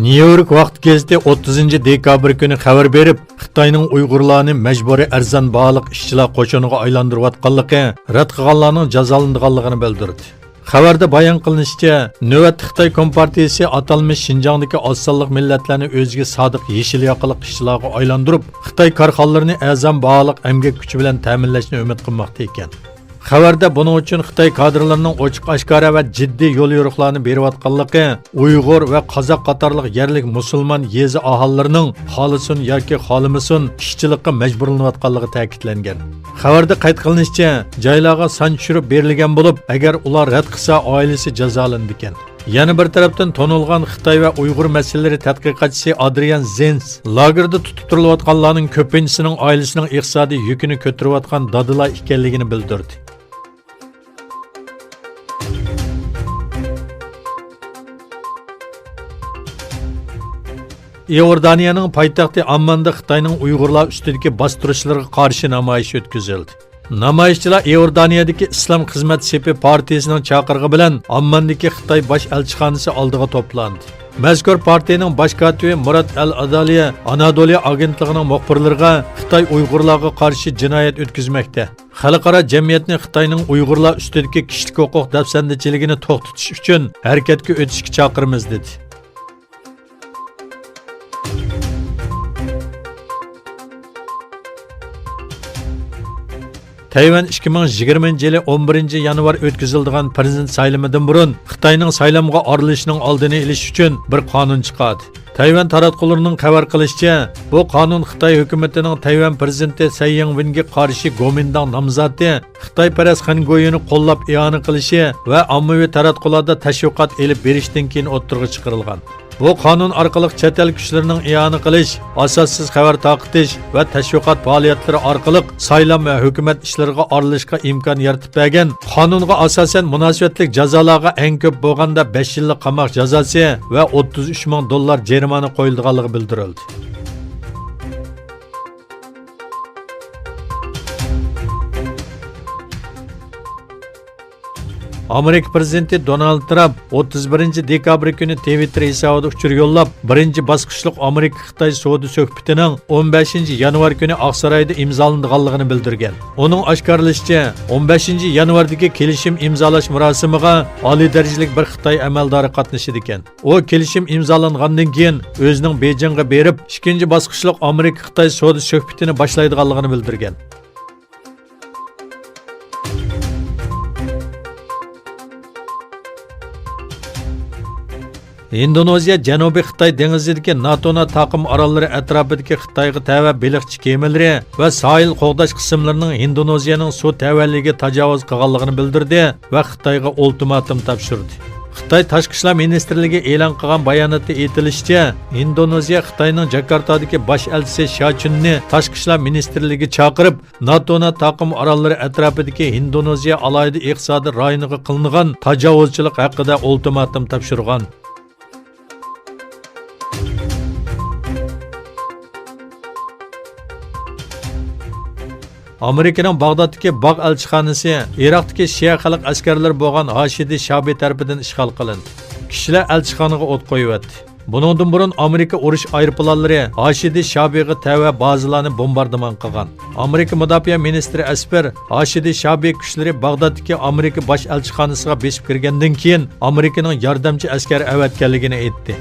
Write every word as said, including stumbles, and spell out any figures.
نيۇ يورك ۋاقىت گېزىتى ئوتتۇزىنچى دېكابىر كۈنى خەۋەر بېرىپ، خىتاينىڭ ئۇيغۇرلارنى مەجبۇرىي ئەرزان باھالىق ئىشچىلار قوشۇنىغا ئايلاندۇرۇۋاتقانلىقى، رەت قىلغانلارنىڭ جازالىنىدىغانلىقىنى بىلدۈردى. خەۋەردە بايان قىلىنىشىچە، نۆۋەتتە خىتاي كومپارتىيىسى ئاتالمىش شىنجاڭدىكى ئاز سانلىق مىللەتلەرنى ئۆزىگە سادىق يېشىل ياقىلىق ئىشچىلارغا ئايلاندۇرۇپ، خىتاي كارخانىلىرىنى ئەرزان باھالىق ئەمگەك كۈچى بىلەن تەمىنلەشنى ئۈمىد قىلماقتا ئىكەن. خەۋەردە بۇنىڭ ئۈچۈن خىتاي كادىرلىرىنىڭ ئوچۇق ئاشكارا ۋە جىددىي يوليورۇقلارنى بېرىۋاتقانلىقى، ئۇيغۇر ۋە قازاق قاتارلىق يەرلىك مۇسۇلمان يېزا ئاھالىلىرىنىڭ خالىسۇن ياكى خالىمىسۇن ئىشچىلىققا مەجبۇرلىنىۋاتقانلىقى تەكىتلەنگەن. خەۋەردە قەيت قىلىنىشىچە، جايلارغا سان چۈشۈرۈپ بېرىلگەن بولۇپ، ئەگەر ئۇلار رەت قىلسا، ئائىلىسى جازالىنىدىكەن. يەنە بىر تەرەپتىن، تونۇلغان خىتاي ۋە ئۇيغۇر مەسىلىلىرى تەتقىقاتچىسى ئادرىيان زېنس لاگېردا تۇتۇپ تۇرۇلۇۋاتقانلارنىڭ كۆپىنچىسىنىڭ ئائىلىسىنىڭ ئىقتىسادىي يۈكىنى كۆتۈرۈۋاتقان دادىلار ئىكەنلىكىنى بىلدۈردى. ئىئوردانىيەنىڭ پايتەختى ئامماندا خىتاينىڭ ئۇيغۇرلار ئۈستىدىكى باستۇرۇشلىرىغا قارشى نامايىش ئۆتكۈزۈلدى. نامايىشچىلار ئىئوردانىيەدىكى ئىسلام خىزمەت سېپى پارتىيىسىنىڭ چاقىرىقى بىلەن ئامماندىكى خىتاي باش ئەلچىخانىسى ئالدىغا توپلاندى. مەزكۇر پارتىيىنىڭ باش كاتىپى مۇرات ئەل ئادالىيە ئانادولۇ ئاگېنتلىقىنىڭ مۇخبىرلىرىغا خىتاي ئۇيغۇرلارغا قارشى جىنايەت ئۆتكۈزمەكتە. خەلقئارا جەمئىيەتنى خىتاينىڭ ئۇيغۇرلار ئۈستىدىكى كىشىلىك ھوقۇق دەپسەندىچىلىكىنى توختىتىش ئۈچۈن ھەرىكەتكە ئۆتۈشكە چاقىرىمىز، دېدى. تەيۋەن ئىككى مىڭ يىگىرمىنچى يىلى ئون بىرىنچى يانۋار ئۆتكۈزۈلىدىغان پىرېزىدېنت سايلىمىدىن بۇرۇن خىتاينىڭ سايلامغا ئارىلىشىشنىڭ ئالدىنى ئېلىش ئۈچۈن بىر قانۇن چىقاردى. تەيۋەن تاراتقۇلىرىنىڭ خەۋەر قىلىشىچە، بۇ قانۇن خىتاي ھۆكۈمىتىنىڭ تەيۋەن پىرېزىدېنتى سەي يىڭۋېنگە قارشى گومىنداڭ نامزاتى خىتايپەرەس خېن گويۈنى قوللاپ ئىئانە قىلىشى ۋە ئاممىۋى تاراتقۇلاردا تەشۋىقات ئېلىپ بېرىشتىن كېيىن ئوتتۇرىغا چىقىرىلغان. بۇ قانۇن ئارقىلىق چەت ئەل كۈچلىرىنىڭ ئىئانە قىلىش، ئاساسسىز خەۋەر تارقىتىش ۋە تەشۋىقات پائالىيەتلىرى ئارقىلىق سايلام ۋە ھۆكۈمەت ئىشلىرىغا ئارىلىشىشقا ئىمكان يارىتىپ بەرگەن قانۇنغا ئاساسەن مۇناسىۋەتلىك جازالارغا ئەڭ كۆپ بولغاندا بەش يىللىق قاماق جازاسى ۋە ئوتتۇز ئۈچ مىڭ دوللار جەرىمانە قويۇلىدىغانلىقى بىلدۈرۈلدى. ئامېرىكا پىرېزىدېنتى دونالد ترامپ ئوتتۇز بىرىنچى دېكابىر كۈنى تىۋىتتېر ھېسابىدا ئۇچۇر يوللاپ، بىرىنچى باسقۇچلۇق ئامېرىكا-خىتاي سودا سۆھبىتىنىڭ ئون بەشىنچى يانۋار كۈنى ئاقسارايدا ئىمزالىنىدىغانلىقىنى بىلدۈرگەن. ئۇنىڭ ئاشكارىلىشىچە، ئون بەشىنچى يانۋاردىكى كېلىشىم ئىمزالاش مۇراسىمىغا ئالىي دەرىجىلىك بىر خىتاي ئەمەلدارى قاتنىشىدىكەن. ئۇ كېلىشىم ئىمزالانغاندىن كېيىن ئۆزىنىڭ بېيجىڭغا بېرىپ، ئىككىنچى باسقۇچلۇق ئامېرىكا-خىتاي سودا سۆھبىتىنى باشلايدىغانلىقىنى بىلدۈرگەن. ھىندونېزىيە جەنۇبىي خىتاي دېڭىزىدىكى ناتونا تاقىم ئاراللىرى ئەتراپىدىكى خىتايغا تەۋە بېلىقچى كېمىلىرى ۋە ساھىل قوغداش قىسىملىرىنىڭ ھىندونېزىيەنىڭ سۇ تەۋەلىكىگە تاجاۋۇز قىلغانلىقىنى بىلدۈردى ۋە خىتايغا ئۇلتىماتوم تاپشۇردى. خىتاي تاشقى ئىشلار مىنىستىرلىكى ئېلان قىلغان باياناتتا ئېيتىلىشىچە، ھىندونېزىيە خىتاينىڭ جاكارتادىكى باش ئەلچىسى شياچۈننى تاشقى ئىشلار مىنىستىرلىكىگە چاقىرىپ، ناتونا تاقىم ئاراللىرى ئەتراپىدىكى ھىندونېزىيە ئالاھىدە ئىقتىسادىي رايونىغا قىلىنغان تاجاۋۇزچىلىق ھەققىدە ئۇلتىماتوم تاپشۇرغان. ئامېرىكىنىڭ باغدادتىكى باغ ئەلچىخانىسى ئىراقتىكى شىئە خەلق ئەسكەرلىرى بولغان ھاشىدى شابى تەرىپىدىن ئىشغال قىلىندى. كىشىلەر ئەلچىخانىغا ئوت قويۇۋەتتى. بۇنىڭدىن بۇرۇن ئامېرىكا ئۇرۇش ئايروپىلانلىرى ھاشىدى شابىغا تەۋە بازىلارنى بومباردىمان قىلغان. ئامېرىكا مۇداپىئە مىنىستىرى ئەسپەر ھاشىدى شابى كۈچلىرى باغدادتىكى ئامېرىكا باش ئەلچىخانىسىغا بېسىپ كىرگەندىن كېيىن، ئامېرىكىنىڭ ياردەمچى ئەسكەر ئەۋەتكەنلىكىنى ئېيتتى.